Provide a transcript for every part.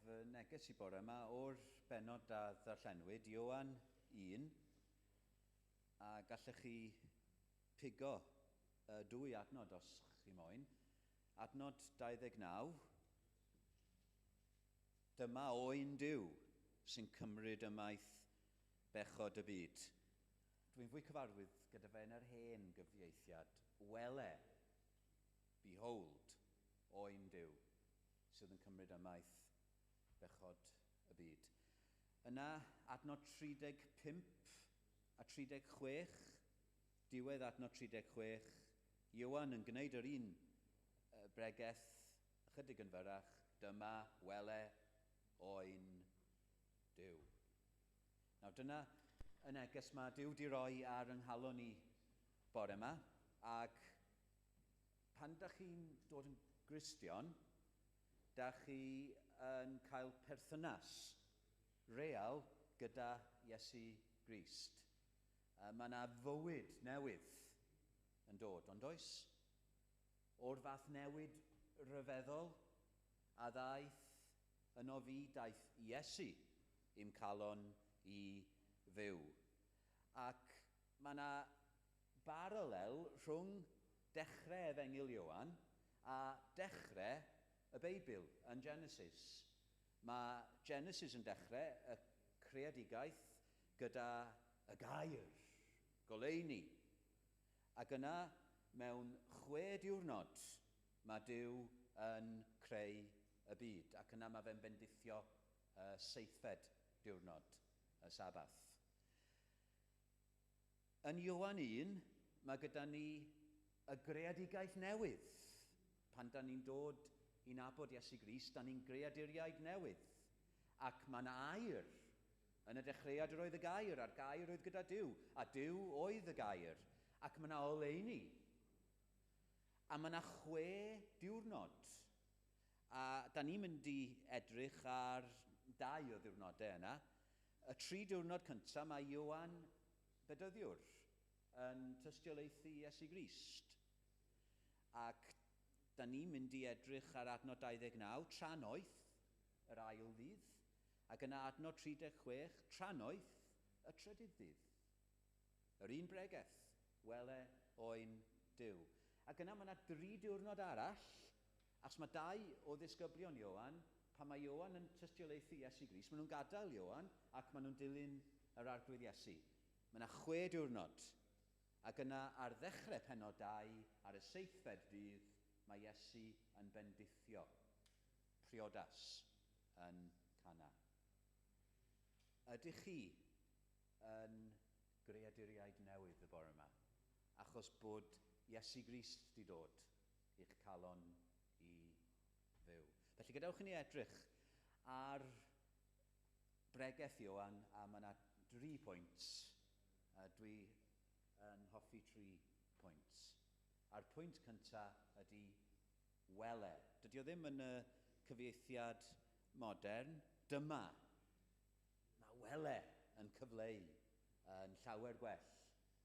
fy neges i bore yma o'r bennod a ddarllenwyd, Ioan 1, a gallech chi pigo dwy adnod os chi moyn. Adnod 29, dyma oen Duw sy'n cymryd ymaith bechod y byd. Dwi'n fwy cyfarwydd gyda fe yn yr hen gyfieithiad, wele, behold, oen Duw sydd yn cymryd ymaith bechod y byd. Yna, adnod 35 a 36, diwedd adnod 36, Ioan yn gwneud yr un bregeth ychydig yn fyrrach, dyma, wele, oen Duw. Nawr dyna y neges mae Duw di roi ar yng nghalon ni bore yma, ac pan da chi'n dod yn Gristion, da chi yn cael perthynas real gyda Iesu Grist. Mae yna fywyd newydd yn dod, ond oes? O'r fath newid rhyfeddol a ddaeth yno fi, daeth Iesu i'm calon i fyw. Ac mae yna baralel rhwng dechrau Efengyl Ioan a dechrau y Beibl yn Genesis. Mae Genesis yn dechrau y creadigaeth gyda y gair, goleuni. Ac yna, mewn 6 diwrnod, mae Duw yn creu y byd. Ac yna mae fe'n bendithio y 7fed diwrnod, y Sabath. Yn Ioan 1, mae gyda ni y greadigaeth newydd. Pan da ni'n dod i nabod Iesu Grist, da ni'n greaduriaid newydd. Ac mae yna air. Yn y dechreuad yr oedd y gair, a'r gair oedd gyda Duw, a Duw oedd y gair. Ac mae yna oleuni. A mae yna 6 diwrnod. A da ni'n mynd i edrych ar 2 o ddiwrnodau yna. Y 3 diwrnod cyntaf mae Ioan Bedyddiwr yn tystiolaethu Iesu Grist. Ac da ni'n mynd i edrych ar adnod 29, trannoeth, yr ail ddydd, ac yna adnod 36, trannoeth, y trydydd ddydd. Yr un bregeth, wele oen Duw. Ac yna mae yna 3 diwrnod arall, achos mae 2 o ddisgyblion Ioan, pan mae Ioan yn tystiolaethu Iesu Grist, maen nhw'n gadael Ioan ac maen nhw'n dilyn yr Arglwydd Iesu. Mae yna 6 diwrnod. Ac yna ar ddechrau pennod 2, ar y 7fed dydd, mae Iesu yn bendithio priodas yn Cana. Ydych chi yn greaduriaid newydd y bore yma, achos bod Iesu Grist di dod i'ch calon i fyw? Felly gadewch i ni edrych ar bregeth Ioan, a mae yna 3 pwynt. Dwi yn hoffi 3 pwynt. A'r pwynt cyntaf ydy wele. Dydy o ddim yn y cyfieithiad modern. Dyma. Mae wele yn cyfleu yn llawer gwell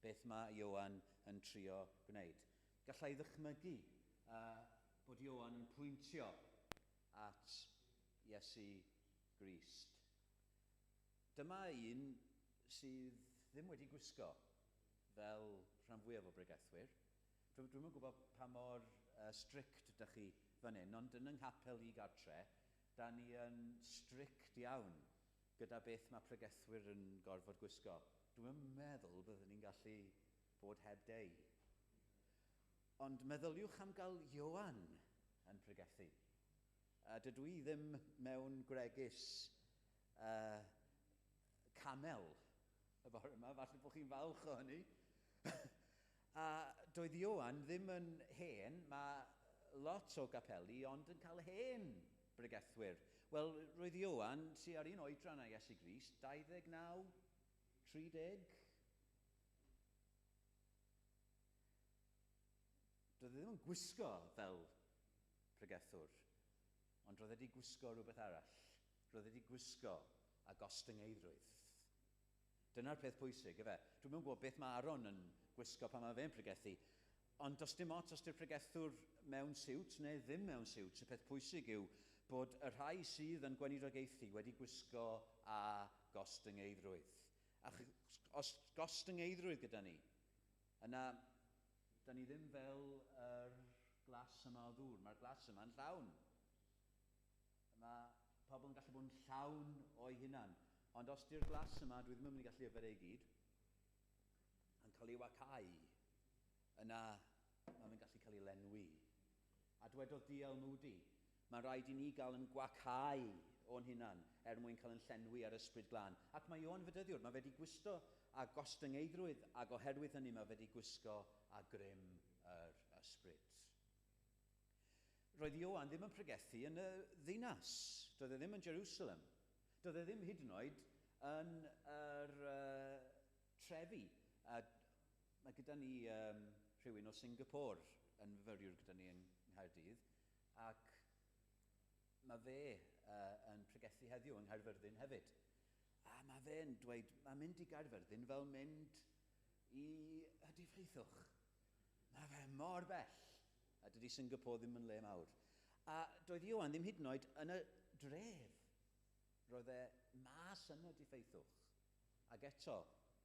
beth mae Ioan yn trio gwneud. Gallai ddychmygu bod Ioan yn pwyntio at Iesu Grist. Dyma un sydd ddim wedi gwisgo fel rhan fwyaf o bregethwyr. Dwi'm yn gwybod pa mor strict ydych chi fan hyn, ond yn yng nghapel i gartre, da ni yn strict iawn gyda beth mae pregethwyr yn gorfod gwisgo. Dwi'm yn meddwl byddwn ni'n gallu bod heb dei. Ond meddyliwch am gael Ioan yn pregethu. Dydw i ddim mewn gwregys camel y bore yma, falle bod chi'n falch o hynny. A doedd Ioan ddim yn hen, mae lot o gapeli ond yn cael hen bregethwyr. Wel, roedd Ioan, sy ar un oedran â Iesu Grist, 29, 30. Doedd e ddim yn gwisgo fel pregethwr, ond roedd e wedi gwisgo rhywbeth arall. Roedd e wedi gwisgo a gostyngeiddrwydd. Dyna'r peth pwysig, ife? Dwi'm yn gwybod beth mae Aaron yn gwisgo pan mae fe'n pregethu, ond does dim ots os di'r pregethwr mewn siwt neu ddim mewn siwt. Y peth pwysig yw bod y rhai sydd yn gweinidogaethu wedi gwisgo â gostyngeiddrwydd. Ac os gostyngeiddrwydd gyda ni, yna da ni ddim fel yr glas yma o ddŵr. Mae'r glas yma'n llawn. Mae pobl yn gallu bod yn llawn o'i hunan. Ond os di'r glas yma, dwi ddim yn mynd i gallu yfed ei gyd, yn cael ei wacau, yna mae'n gallu cael ei lenwi. A dwedodd D.L. Moody, mae'n rhaid i ni gael yn gwacau o'n hunan er mwyn cael yn llenwi ar Ysbryd Glân. Ac mae Ioan Fedyddiwr, mae fe wedi gwisgo â gostyngeiddrwydd, ac oherwydd hynny mae fe wedi gwisgo â grym yr Ysbryd. Roedd Ioan ddim yn pregethu yn y ddinas. Doedd e ddim yn Jerusalem. Doedd e ddim hyd yn oed yn yr trefi. Mae gyda ni rhywun o Singapore yn fyfyriwr gyda ni yng Nghaerdydd, ac mae fe yn pregethu heddiw yng Nghaerfyrddin hefyd. A mae fe'n dweud, mae mynd i Gaerfyrddin fel mynd i hydiffeithwch. Mae fe mor bell. A dydy Singapore ddim yn le mawr. A doedd Ioan ddim hyd yn oed yn y dref. Roedd e mas yn y diffeithwch. Ac eto,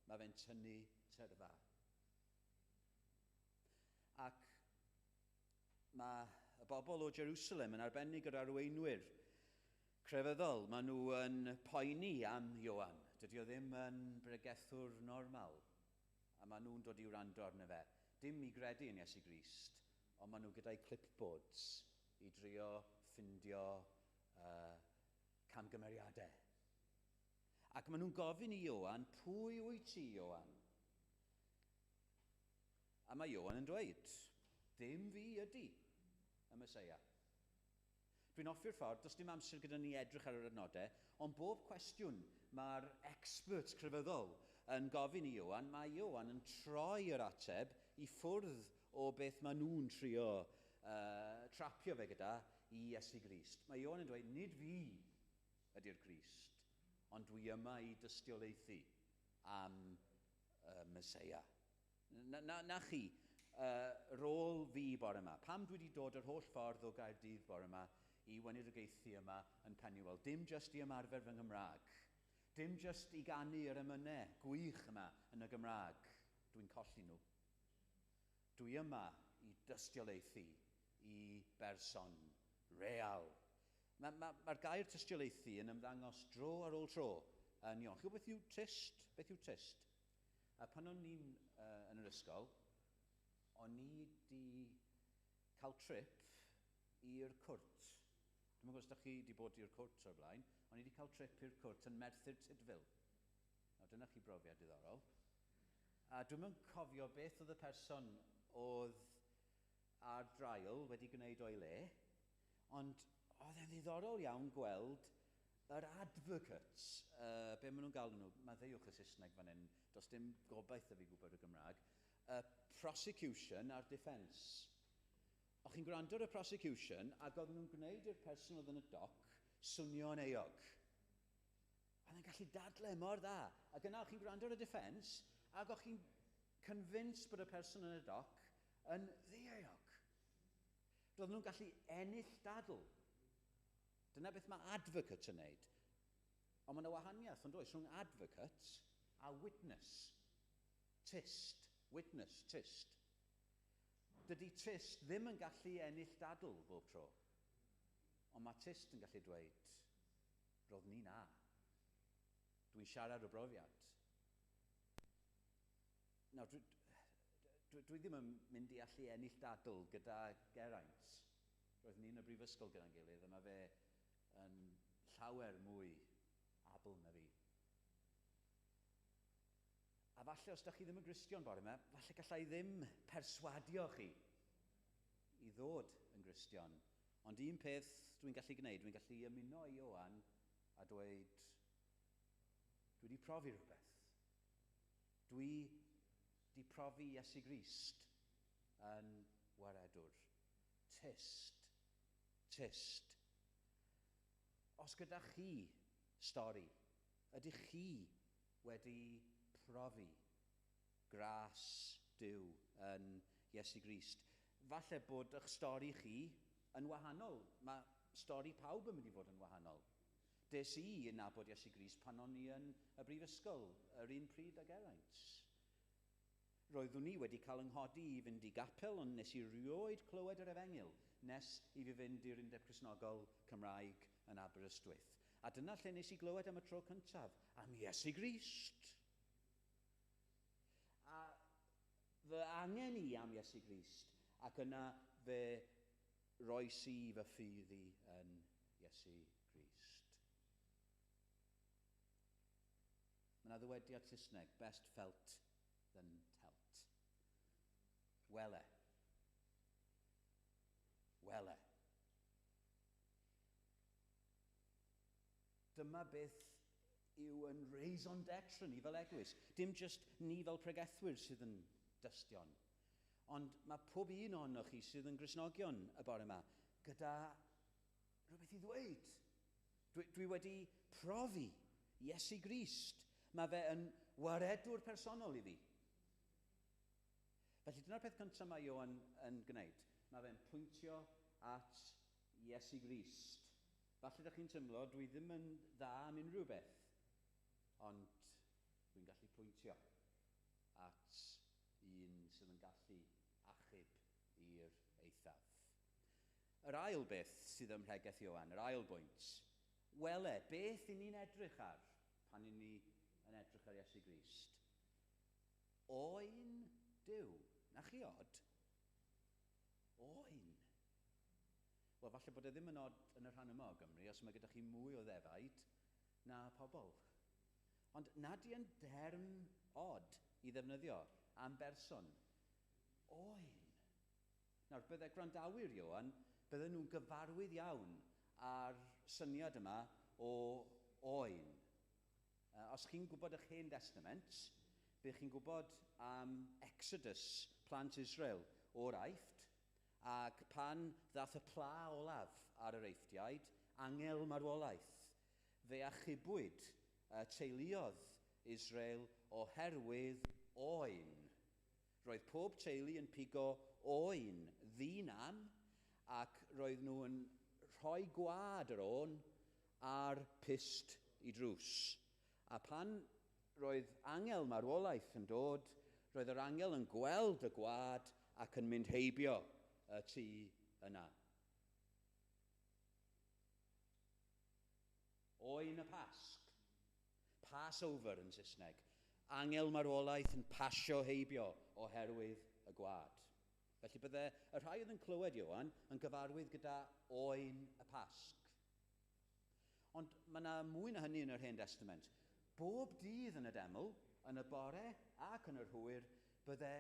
mae fe'n tynnu tyrfa. Ac mae y bobl o Jerusalem yn arbennig yr arweinwyr crefyddol, maen nhw yn poeni am Ioan. Dydy o ddim yn bregethwr normal. A maen nhw'n dod i wrando arno fe. Dim i gredu yn Iesu Grist, ond maen nhw gyda'i clipboards i drio ffindio camgymeriadau. Ac maen nhw'n gofyn i Ioan, pwy wyt ti, Ioan? A mae Ioan yn dweud, dim fi ydy y Meseia. Dwi'n hoffi'r ffordd, does dim amser gyda ni edrych ar yr adnodau, ond bob cwestiwn mae'r experts crefyddol yn gofyn i Ioan, mae Ioan yn troi yr ateb i ffwrdd o beth maen nhw'n trio trapio fe gyda i Iesu Grist. Mae Ioan yn dweud, nid fi ydy'r Crist, ond dwi yma i dystiolaethu am Meseia. Na chi, rôl fi bore yma. Pam dwi wedi dod yr holl ffordd o Gaerdydd bore yma i weinidogaethu yma yn Penuel? Dim jyst i ymarfer fy Nghymraeg. Dim jyst i ganu yr emynau gwych yma yn y Gymraeg. Dwi'n colli nhw. Dwi yma i dystiolaethu i berson real. Mae'r gair tystiolaethu yn ymddangos dro ar ôl tro yn Ioan. Chi'n gwybod beth yw tyst? Beth yw tyst? A pan o'n i'n yn yr ysgol, o'n i di cael trip i'r cwrt. Dwi'm yn gwybod os ydych chi wedi bod i'r cwrt o'r blaen, o'n i wedi cael trip i'r cwrt yn Merthyr Tydfil. Nawr, dyna chi brofiad diddorol. A dwi'm yn cofio beth oedd y person oedd ar draul wedi gwneud o'i le, ond oedd e'n ddiddorol iawn gweld yr advocates, be maen nhw'n galw nhw, maddeuwch y Saesneg fan hyn, does dim gobaith 'da fi gwybod y Gymraeg, y prosecution a'r defence. O'ch chi'n gwrando ar y prosecution ac oedden nhw'n gwneud i'r person oedd yn y doc swnio'n euog. A nhw'n gallu dadle mor dda. Ac yna o'ch chi'n gwrando ar y defence ac o'ch chi'n convinced bod y person yn y doc yn ddieuog. Roedden nhw'n gallu ennill dadl. Dyna beth mae advocate yn wneud. Ond mae yna wahaniaeth, ond oes, rhwng advocate a witness. Tyst. Witness, tyst. Dydy tyst ddim yn gallu ennill dadl bob tro. Ond mae tyst yn gallu dweud, roedd ni na. Dwi'n siarad o brofiad. Nawr, dwi ddim yn mynd i allu ennill dadl gyda Geraint. Roedd ni'n y brifysgol gyda'n gilydd, a mae fe yn llawer mwy abl na fi. A falle os da chi ddim yn Gristion bore yma, falle gallai ddim perswadio chi i ddod yn Gristion. Ond un peth dwi'n gallu gwneud, dwi'n gallu ymuno i Ioan a dweud, dwi wedi profi rhywbeth. Dwi wedi profi Iesu Grist yn waredwr. Tyst. Tyst. Os gyda chi stori, ydych chi wedi profi gras Duw yn Iesu Grist? Falle bod eich stori chi yn wahanol. Mae stori pawb yn mynd i fod yn wahanol. Des i yn nabod Iesu Grist pan o'n i yn y brifysgol, yr un pryd ag Geraint. Roeddwn i wedi cael yng nghodi i fynd i gapel, ond nes i rioed clywed yr efengyl nes i fi fynd i'r Undeb Cristnogol Cymraeg yn Aberystwyth. A dyna lle nes i glywed am y tro cyntaf, am Iesu Grist. A fy angen i am Iesu Grist, ac yna fe roes i fy ffydd i yn Iesu Grist. Mae yna ddywediad Saesneg, best felt than telt. Wele. Wele. Dyma beth yw yn raison d'etre ni fel eglwys. Dim just ni fel pregethwyr sydd yn dystion. Ond mae pob un ohonoch chi sydd yn Gristnogion y bore yma gyda rhywbeth i ddweud. Dwi wedi profi Iesu Grist. Mae fe yn waredwr personol i fi. Felly dyna'r peth cyntaf mae Ioan yn gwneud. Mae fe'n pwyntio at Iesu Grist. Falle ydych chi'n teimlo, dwi ddim yn dda am unrhyw beth, ond dwi'n gallu pwyntio at un sydd yn gallu achub i'r eithaf. Yr ail beth sydd ym mhregeth Ioan, yr ail bwynt, wele, beth i ni'n edrych ar pan i ni yn edrych ar Iesu Grist? Oen Duw. Na chi od? Oen. Wel, falle bod e ddim yn od yn y rhan yma o Gymru, os mae gyda chi mwy o ddefaid na pobl. Ond nad i yn derm od i ddefnyddio am berson. Oen. Nawr, bydde gwrandawyr Ioan, bydden nhw'n gyfarwydd iawn â'r syniad yma o oen. Os chi'n gwybod eich Hen Testament, bydd chi'n gwybod am Exodus, plant Israel o'r Aifft, ac pan ddath y pla olaf ar yr Eifftiaid, angel marwolaeth, fe achubwyd y teuluodd Israel oherwydd oen. Roedd pob teulu yn pigo oen ddinam, ac roedd nhw yn rhoi gwad yr oen ar pyst i drws. A pan roedd angel marwolaeth yn dod, roedd yr angel yn gweld y gwad ac yn mynd heibio y tŷ yna. Oen y Pasg. Passover yn Saesneg. Angel marwolaeth yn pasio heibio oherwydd y gwad. Felly bydde y rhai oedd yn clywed Ioan yn gyfarwydd gyda oen y Pasg. Ond mae yna mwy na hynny yn yr Hen Testament. Bob dydd yn y deml, yn y bore ac yn yr hwyr, bydde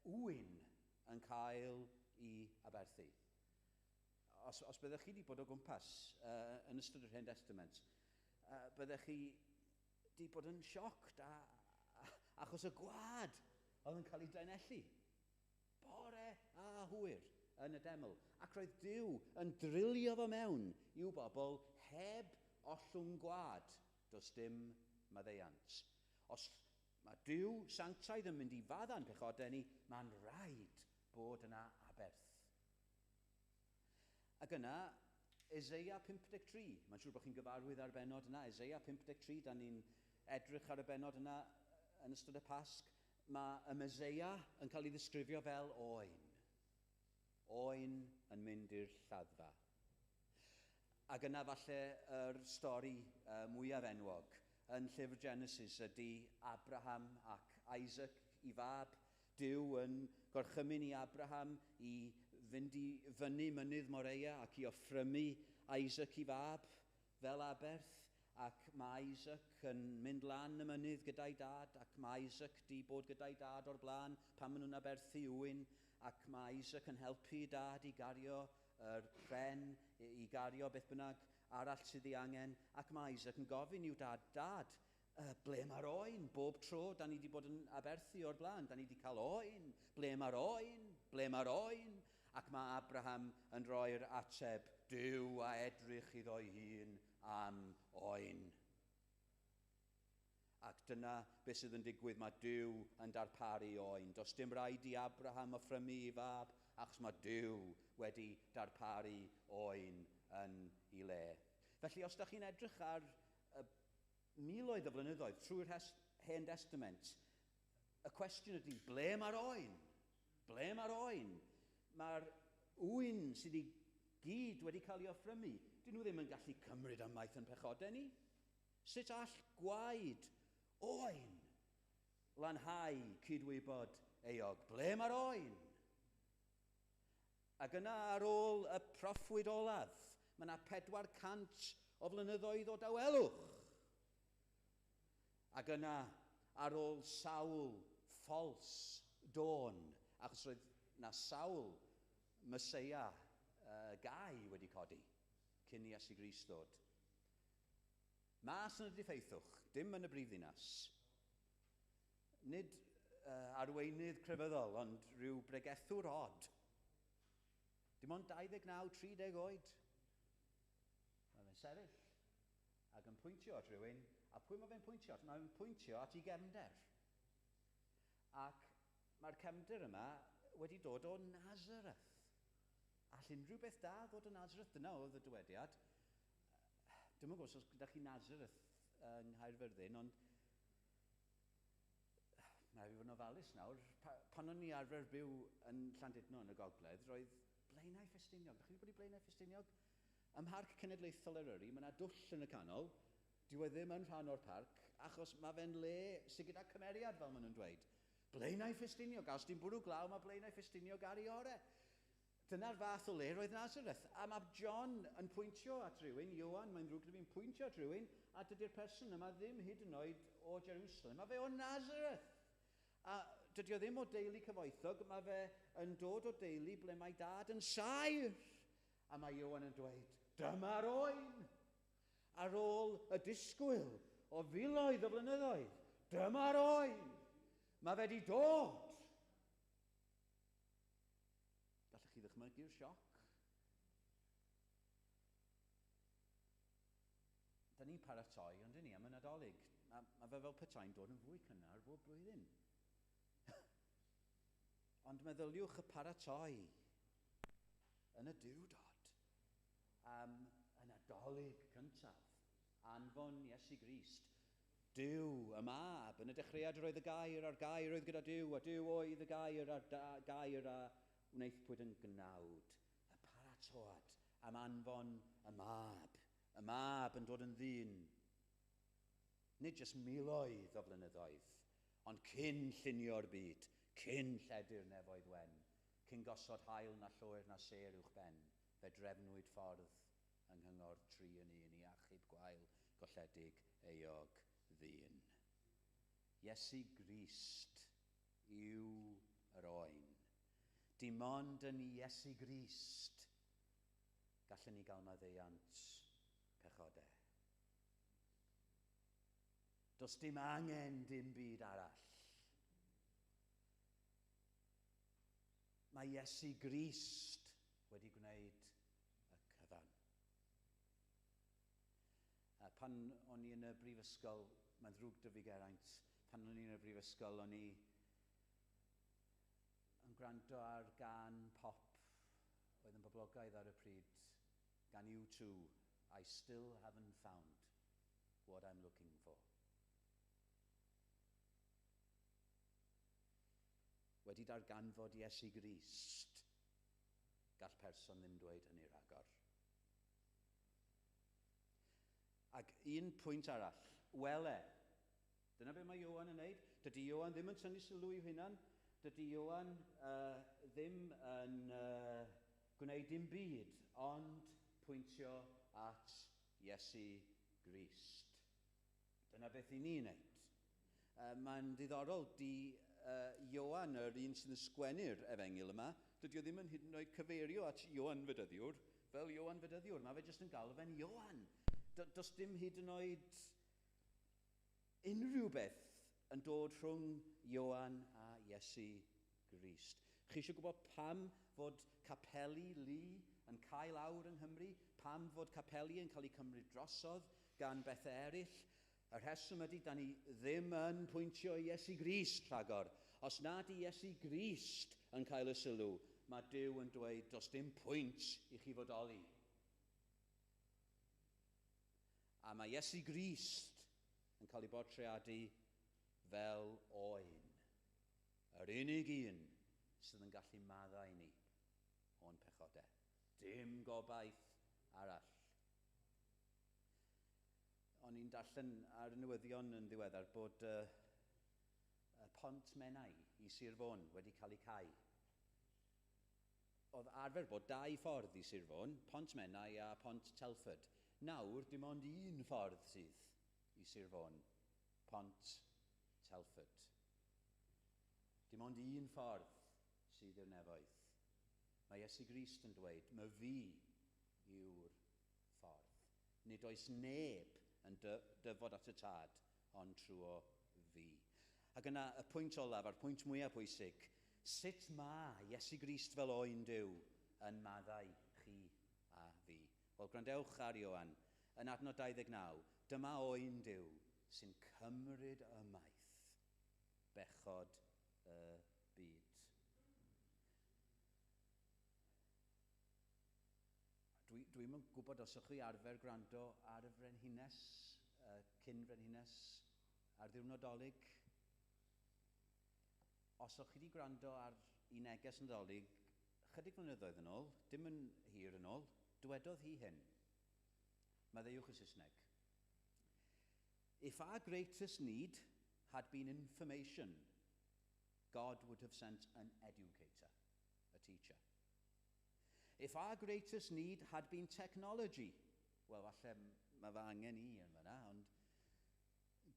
ŵyn yn cael i aberthu. Os byddech chi wedi bod o gwmpas yn ystod yr Hen Testament, byddech chi wedi bod yn sioc achos y gwad oedd yn cael ei daenellu. Bore a hwyr yn y deml. Ac roedd Duw yn drilio fo mewn i'w bobl heb ollwng gwad. Does dim maddeuant. Os mae Duw sanctaidd yn mynd i fadda'n pechodau ni, mae'n rhaid bod yna aberth. Ac yna, Eseia 53. Mae'n siŵr bod chi'n gyfarwydd ar bennod yna. Eseia 53, da ni'n edrych ar y bennod yna yn ystod y Pasg. Mae y Meseia yn cael ei ddisgrifio fel oen. Oen yn mynd i'r lladdfa. Ac yna falle yr stori mwyaf enwog yn llyfr Genesis ydy Abraham ac Isaac i fab. Duw yn gorchymyn i Abraham i fynd i fyny mynydd Moreia ac i offrymu Isaac i fab fel aberth, ac mae Isaac yn mynd lan y mynydd gyda'i dad, ac mae Isaac di bod gyda'i dad o'r blaen pan maen nhw'n aberthu ŵyn, ac mae Isaac yn helpu dad i gario yr pren, i gario beth bynnag arall sydd ei angen, ac mae Isaac yn gofyn i'w dad, dad, ble mae'r oen? Bob tro da ni wedi bod yn aberthu o'r blaen, da ni wedi cael oen, ble mae'r oen, ble mae'r oen? Ac mae Abraham yn rhoi'r ateb, Duw a edrych iddo'i hun am oen. Ac dyna beth sydd yn digwydd, mae Duw yn darparu oen. Does dim rhaid i Abraham offrymu i fab, achos mae Duw wedi darparu oen yn ei le. Felly, os da chi'n edrych ar y miloedd o flynyddoedd trwy'r Hen Testament, y cwestiwn ydy, ble mae'r oen? Ble mae'r oen? Mae'r ŵyn sydd i gyd wedi cael ei offrymu, dyn nhw ddim yn gallu cymryd ymaith yn pechodau ni. Sut all gwaed oen lanhau cydwybod euog? Ble mae'r oen? Ac yna ar ôl y proffwyd olaf, mae yna 400 o flynyddoedd o dawelwch. Ac yna ar ôl sawl ffols dôn, achos roedd na sawl Meseia gau wedi codi cyn i Iesu Grist ddod. Mas yn y diffeithwch, dim yn y brifddinas. Nid arweinydd crefyddol, ond rhyw bregethwr od. Dim ond 29, 30 oed. Mae fe'n sefyll ac yn pwyntio at rhywun, a pwy mae fe'n pwyntio at? Mae fe'n pwyntio at ei gefnder. Ac mae'r cefnder yma wedi dod o Nazareth. All unrhyw beth da ddod o Nazareth? Dyna oedd y dywediad. Dwi'm yn gwybod os gyda chi Nazareth yng Nghaerfyrddin, ond mae fi fod yn ofalus nawr. Pan o'n i arfer byw yn Llandudno yn y gogledd, roedd Blaenau Ffestiniog. Dach chi wedi bod i Blaenau Ffestiniog? Ym Mharc Cenedlaethol Eryri, mae yna dwll yn y canol. Dyw e ddim yn rhan o'r parc, achos mae fe'n le sydd gyda cymeriad, fel maen nhw'n dweud. Blaenau Ffestiniog, a os di'n bwrw glaw, mae Blaenau Ffestiniog ar ei orau. Dyna'r fath o le roedd Nazareth. A mae John yn pwyntio at rhywun, Ioan, mae'n ddrwg gyda fi'n pwyntio at rhywun, a dydy'r person yma ddim hyd yn oed o Jerusalem, mae fe o Nazareth. A dydy o ddim o deulu cyfoethog, mae fe yn dod o deulu ble mae dad yn saer. A mae Ioan yn dweud, dyma'r oen! Ar ôl y disgwyl o filoedd o flynyddoedd, dyma'r oen! Mae fe wedi dod! Gallech chi ddychmygu'r sioc? Da ni'n paratoi, ond ni, am y Nadolig. Mae fe fel petai'n dod yn fwy cynnar bob blwyddyn. Ond meddyliwch y paratoi yn y Duwdod am y Nadolig cyntaf, anfon Iesu Grist. Duw, y mab, yn y dechreuad roedd y gair, a'r gair oedd gyda Duw, a Duw oedd y gair, a'r gair a wnaethpwyd yn gnawd. Y paratoad am anfon y mab yn dod yn ddyn. Nid jyst miloedd o flynyddoedd, ond cyn llunio'r byd, cyn lledu'r nefoedd wen, cyn gosod haul na lloer na sêr uwch ben, fe drefnwyd ffordd yng nghyngor 3 yn 1 i achub gwael golledig euog ddyn. Iesu Grist yw yr oen. Dim ond yn Iesu Grist gallwn ni gael maddeuant pechodau. Does dim angen dim byd arall. Mae Iesu Grist wedi gwneud y cyfan. A pan o'n i yn y brifysgol, mae'n ddrwg 'da fi Geraint, pan o'n i yn y brifysgol, o'n i yn gwrando ar gan pop oedd yn boblogaidd ar y pryd, gan U2, I still haven't found what I'm looking for. Wedi darganfod Iesu Grist, gall person ddim dweud hynny rhagor. Ac un pwynt arall, wele, dyna beth mae Ioan yn wneud. Dydy Ioan ddim yn tynnu sylw i'w hunan. Dydy Ioan ddim yn gwneud dim byd, ond pwyntio at Iesu Grist. Dyna beth i ni'n wneud. Mae'n ddiddorol, di Ioan, yr un sydd yn sgwennu'r efengyl yma, dydy o ddim yn hyd yn oed cyfeirio at Ioan Fedyddiwr fel Ioan Fedyddiwr. Mae fe jyst yn galw fe'n Ioan. Does dim hyd yn oed unrhyw beth yn dod rhwng Ioan a Iesu Grist. Chi eisiau gwybod pam fod capeli lu yn cael awr yng Nghymru? Pam fod capeli yn cael eu cymryd drosodd gan bethau eraill? Y rheswm ydy, da ni ddim yn pwyntio i Iesu Grist rhagor. Os nad i Iesu Grist yn cael y sylw, mae Duw yn dweud, does dim pwynt i chi fodoli. A mae Iesu Grist yn cael ei bortreadu fel oen. Yr unig un sydd yn gallu maddau ni o'n pechodau. Dim gobaith arall. O'n i'n darllen ar y newyddion yn ddiweddar bod y Pont Menai i Sir Fôn wedi cael ei cau. Oedd arfer bod dau ffordd i Sir Fôn, Pont Menai a Pont Telford. Nawr, dim ond un ffordd sydd i Sir Fôn, Pont Telford. Dim ond un ffordd sydd i'r nefoedd. Mae Iesu Grist yn dweud, "Mae fi yw'r ffordd. Nid oes neb yn dyfod at y Tad ond trwy fi." Ac yna y pwynt olaf, a'r pwynt mwyaf pwysig, sut mae Iesu Grist fel oen Duw yn maddau chi a fi? Wel, gwrandewch ar Ioan yn adnod 29. "Dyma oen Duw sy'n cymryd ymaith bechod y byd." Dwi'm yn gwybod os ydych chi arfer gwrando ar y frenhines, cyn frenhines, ar ddiwrnod Dolig. Os o'ch chi wedi gwrando ar ei neges Nadolig chydig flynyddoedd yn ôl, dim yn hir yn ôl, dywedodd hi hyn. Maddeuwch y Saesneg. "If our greatest need had been information, God would have sent an educator, a teacher. If our greatest need had been technology," wel, falle mae fy angen i yn fanna, ond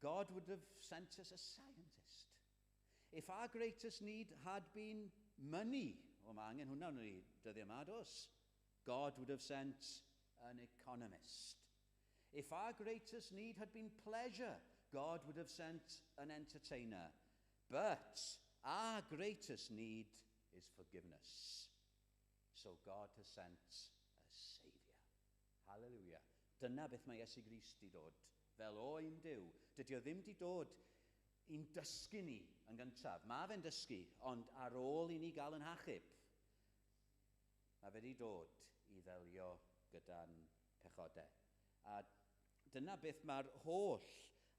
"God would have sent us a scientist. If our greatest need had been money," wel, mae angen hwnna yn ni dyddiau yma, does? "God would have sent an economist. If our greatest need had been pleasure, God would have sent an entertainer. But our greatest need is forgiveness. So God has sent a Saviour." Hallelujah. Dyna beth mae Iesu Grist 'di dod. Fel oen Duw. Dydy o ddim 'di dod i'n dysgu ni yn gyntaf. Mae fe'n dysgu, ond ar ôl i ni gael yn hachub, mae fe wedi dod i ddelio gyda'n pechodau. A dyna beth mae'r holl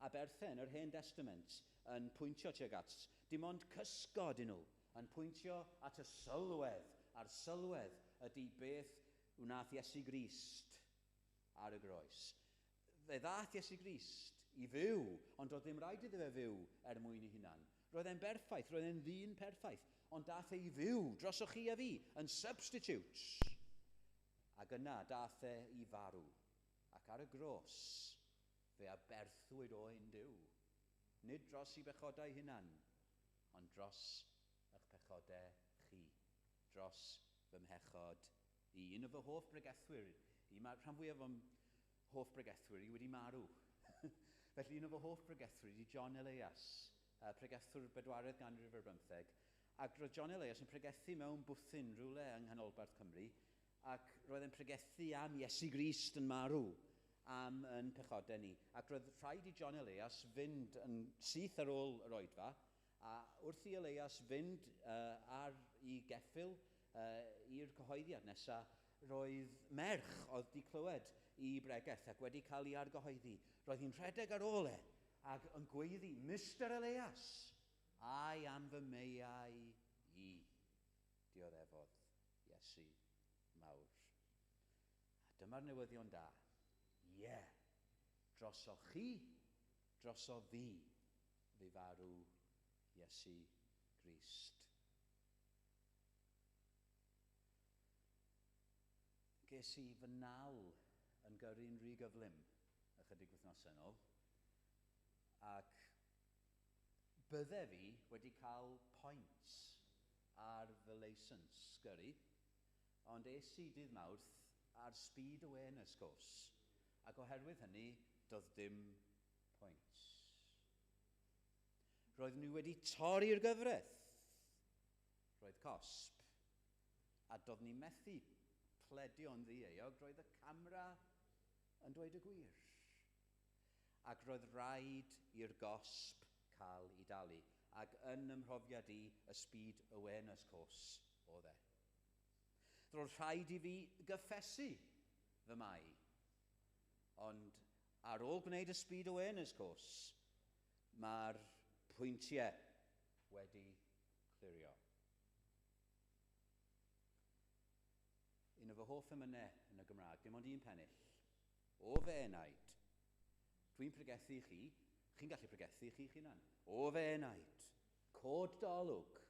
aberthau yn yr Hen Testament yn pwyntio tuag at. Dim ond cysgod yn nhw, yn pwyntio at y sylwedd. A'r sylwedd ydy beth wnaeth Iesu Grist ar y groes. Fe ddaeth Iesu Grist i fyw, ond doedd ddim rhaid iddo fe fyw er mwyn ei hunan. Roedd e'n berffaith, roedd e'n ddyn perffaith, ond daeth e i fyw drosoch chi a fi, yn substitute. Ac yna daeth e i farw. Ac ar y groes, fe aberthwyd oen Duw. Nid dros ei bechodau hunan, ond dros eich pechodau chi. Dros fy mhechod i. Un o fy hoff bregethwyr i, mae rhan fwyaf o'm hoff bregethwyr i wedi marw. Felly un o fy hoff bregethwyr ydi John Elias, pregethwr bedwaredd ganrif ar bymtheg. Ac roedd John Elias yn pregethu mewn bwthyn rhywle yng nghanolbarth Cymru, ac roedd e'n pregethu am Iesu Grist yn marw am yn pechodau ni. Ac roedd rhaid i John Elias fynd yn syth ar ôl yr oedfa, a wrth i Elias fynd ar ei geffyl i'r cyhoeddiad nesaf, roedd merch oedd wedi clywed ei bregeth ac wedi cael ei argyhoeddi. Roedd hi'n rhedeg ar ôl e ac yn gweiddi, "Mr Elias, ai am fy meiau i dioddefodd Iesu mawr?" A dyma'r newyddion da. Ie, yeah, droso chi, droso fi, fu farw Iesu Grist. Ges i fy nal yn gyrru'n rhy gyflym ychydig wythnosau yn ôl. Ac bydde fi wedi cael points ar fy licence gyrru, ond es i dydd Mawrth ar speed awareness course. Ac oherwydd hynny, doedd dim points. Roedd nhw wedi torri'r gyfraith. Roedd cosb. A doedd ni methu pledio'n ddieuog, roedd y camera yn dweud y gwir. Ac roedd rhaid i'r gosb cael ei dalu. Ac yn ymhrofiad i, y Speed Awareness Course oedd e. Roedd rhaid i fi gyffesu fy mai. Ond Ar ôl gwneud y Speed Awareness course, mae'r pwyntiau wedi clirio. Un o fy hoff emynau yn y Gymraeg, dim ond un pennill. O fy enaid. Dwi'n pregethu i chi, chi'n gallu pregethu i chi'ch hunan. O fy enaid, cod dy olwg,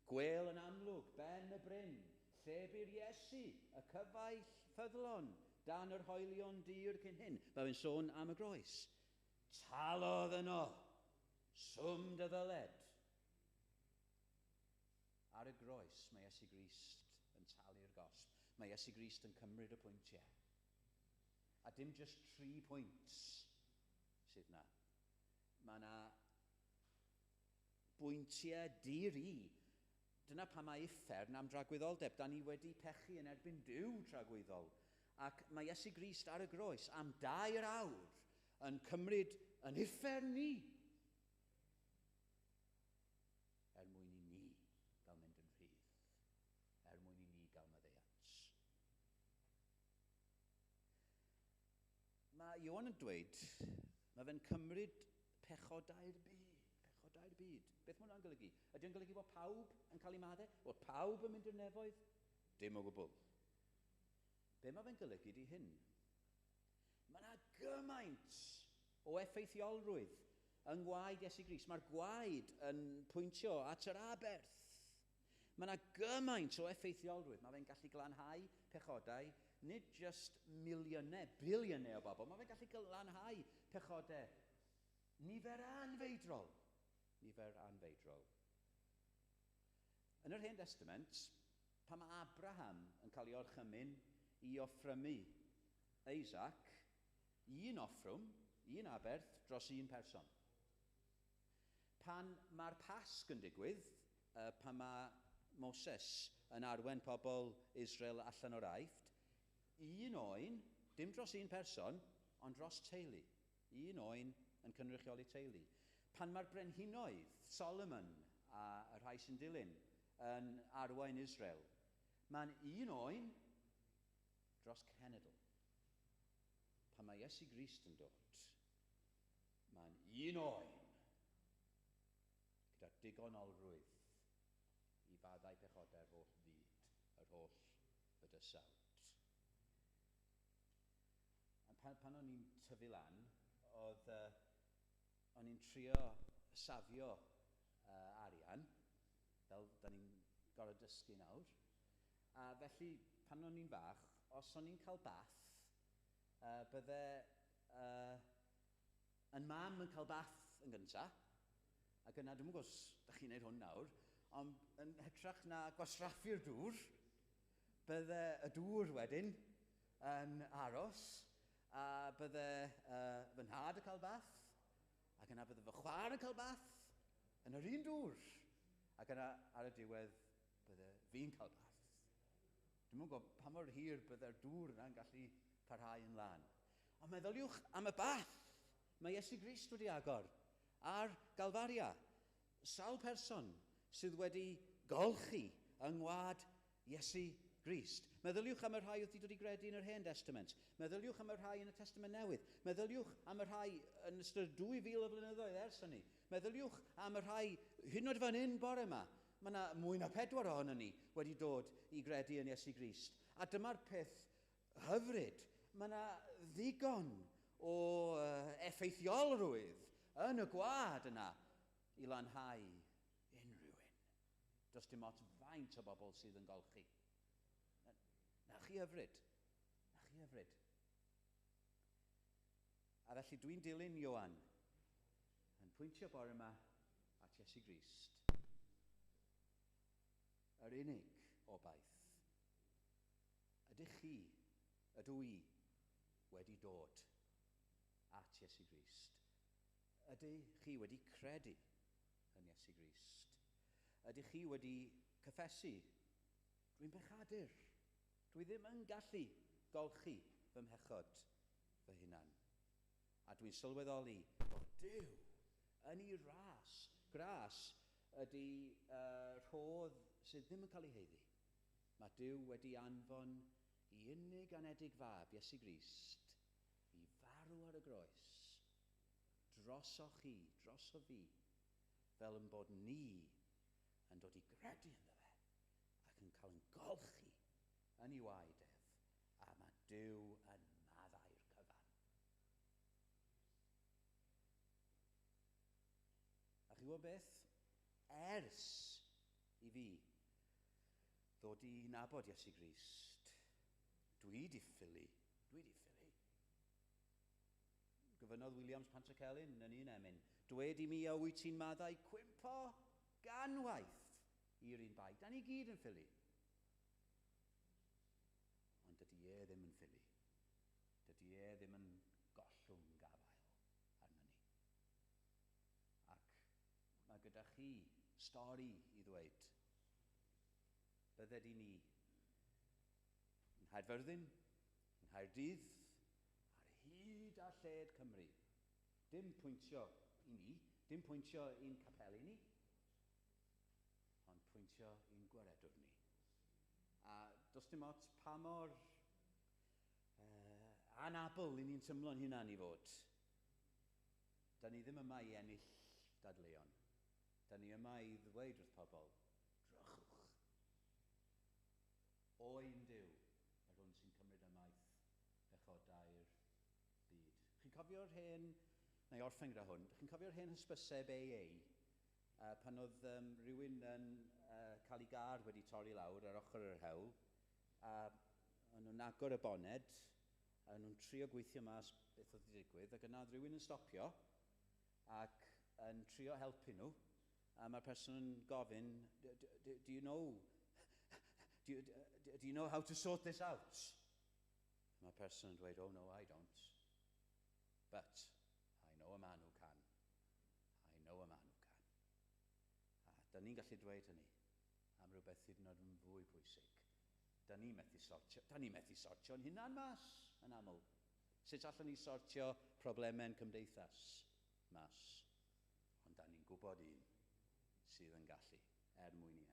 gwêl yn amlwg, ben y bryn, lle bu'r Iesu, y cyfaill ffyddlon, dan yr hoelion dir cyn hyn. Mae fe'n sôn am y groes. Talodd yno, swm dy ddyled. Ar y groes mae Iesu Grist yn talu'r gosb. Mae Iesu Grist yn cymryd y pwyntiau. A dim just 3 pwynt sydd na. Mae yna bwyntiau di-ri. Dyna pam mae uffern am dragwyddoldeb. Da ni wedi pechu yn erbyn Duw tragwyddol. Ac mae Iesu Grist ar y groes am 2 awr yn cymryd yn uffern ni, er mwyn i ni gael mynd yn rhydd, er mwyn i ni gael maddeuant. Mae Ioan yn dweud, mae fe'n cymryd pechodau'r byd, pechodau'r byd. Beth mae hwnna'n golygu? Ydy o'n golygu bod pawb yn cael ei maddau? Bod pawb yn mynd i'r nefoedd? Dim o gwbl. Be mae fe'n golygu di hyn? Mae yna gymaint o effeithiolrwydd yng ngwaed Iesu Grist. Mae'r gwaed yn pwyntio at yr aberth. Mae yna gymaint o effeithiolrwydd. Mae fe'n gallu glanhau pechodau, nid just miliynau, biliynau o bobl. Mae fe'n gallu glanhau pechodau nifer anfeidrol. Nifer anfeidrol. Yn yr Hen Testament, pan mae Abraham yn cael ei orchymyn i offrymu Isaac, un offrwm, un aberth dros un person. Pan mae'r Pasg yn digwydd, pan mae Moses yn arwain pobl Israel allan o'r Aifft, un oen, dim dros un person, ond dros teulu. Un oen yn cynrychioli teulu. Pan mae'r brenhinoedd, Solomon a y rhai sy'n dilyn, yn arwain Israel, mae'n un oen dros cenedl. Pan mae Iesu Grist yn dod, mae'n un oen gyda digonolrwydd i faddau pechodau'r holl fyd, yr holl bydysawd. A pan o'n i'n tyfu lan, o'n i'n trio safio arian, fel da ni'n gorfod dysgu nawr. A felly, pan o'n i'n fach, os o'n i'n cael bath, bydde yn mam yn cael bath yn gyntaf, ac yna, dwi'm yn gwybod os da chi'n neud hwn nawr, ond yn hytrach na gwastraffu'r dŵr, bydde y dŵr wedyn yn aros, a bydde fy nhad yn cael bath, ac yna bydde fy chwaer yn cael bath yn yr un dŵr, ac yna ar y diwedd bydde fi'n cael bath. Dwi'm yn gwybod pa mor hir bydde'r dŵr yna'n gallu parhau yn lân. Ond meddyliwch am y bath mae Iesu Grist wedi agor ar Galfaria. Sawl person sydd wedi golchi yng ngwad Iesu Grist. Meddyliwch am y rhai oedd wedi dod i gredu yn yr Hen Testament. Meddyliwch am y rhai yn y Testament Newydd. Meddyliwch am y rhai yn ystod 2000 o flynyddoedd ers hynny. Meddyliwch am y rhai hyd yn oed fan hyn bore yma. Mae yna mwy na 4 ohonon ni wedi dod i gredu yn Iesu Grist. A dyma'r peth hyfryd. Mae yna ddigon o effeithiolrwydd yn y gwad yna i lanhau unrhyw un. Does dim ots faint o bobl sydd yn golchi. Na chi hyfryd. Na chi hyfryd. A felly dwi'n dilyn Ioan yn pwyntio bore yma at Iesu Grist. Yr unig obaith. Ydych chi, ydw i, wedi dod at Iesu Grist? Ydych chi wedi credu yn Iesu Grist? Ydych chi wedi cyffesu, dwi'n bechadur, dwi ddim yn gallu golchi fy mhechod fy hunan. A dwi'n sylweddoli bod Duw yn ei ras, gras ydy rhodd sydd ddim yn cael ei haeddu. Mae Duw wedi anfon i unig anedig fab, Iesu Grist, i farw farw ar y groes, drosoch chi, droso fi, fel yn bod ni yn dod i gredu ynddo fe ac yn cael yn golchi yn ei waed ef, a mae Duw yn maddau'r cyfan. A chi'n gwybod beth? Ers i fi ddod i nabod Iesu Grist, dwi di ffili, dwi di ffili. Gofynnodd Williams Pantycelyn yn un emyn, "Dwed i mi a wyt ti'n maddau cwympo ganwaith i'r un bai." Da ni gyd yn ffili. Ond dydy e ddim yn ffili. Dydy e ddim yn gollwng gafael arno ni. Ac mae gyda chi stori i ddweud. Bydded i ni yng Nghaerfyrddin, yng Nghaerdydd, ar hyd a lled Cymru. Dim pwyntio i ni, dim pwyntio i'n capeli ni, ond pwyntio i'n gwaredwr ni. A does dim ots pa mor anabl i ni'n tymlo'n hunan i fod. Da ni ddim yma i ennill dadleuon. Da ni yma i ddweud wrth pobl, "Drychwch. Oen Duw, yr hwn sy'n cymryd ymaith bechodau'r byd." Chi'n cofio'r hen, na i orffen gyda hwn, chi'n cofio'r hen hysbyseb AA, pan oedd rhywun yn cael ei gar wedi torri lawr ar ochr yr hewl, a o'n nhw'n agor y boned, a nhw'n trio gweithio mas beth oedd wedi digwydd, ac yna oedd rhywun yn stopio ac yn trio helpu nhw, a mae'r person yn gofyn, Do you know how to sort this out?" Mae'r person yn dweud, "Oh no, I don't. But I know a man who can. I know a man who can." A da ni'n gallu dweud hynny am rhywbeth hyd yn oed yn fwy pwysig. Da ni methu sortio'n hunan mas yn aml. Sut allwn ni sortio problemau'n cymdeithas mas? Ond da ni'n gwybod un sydd yn gallu er mwyn i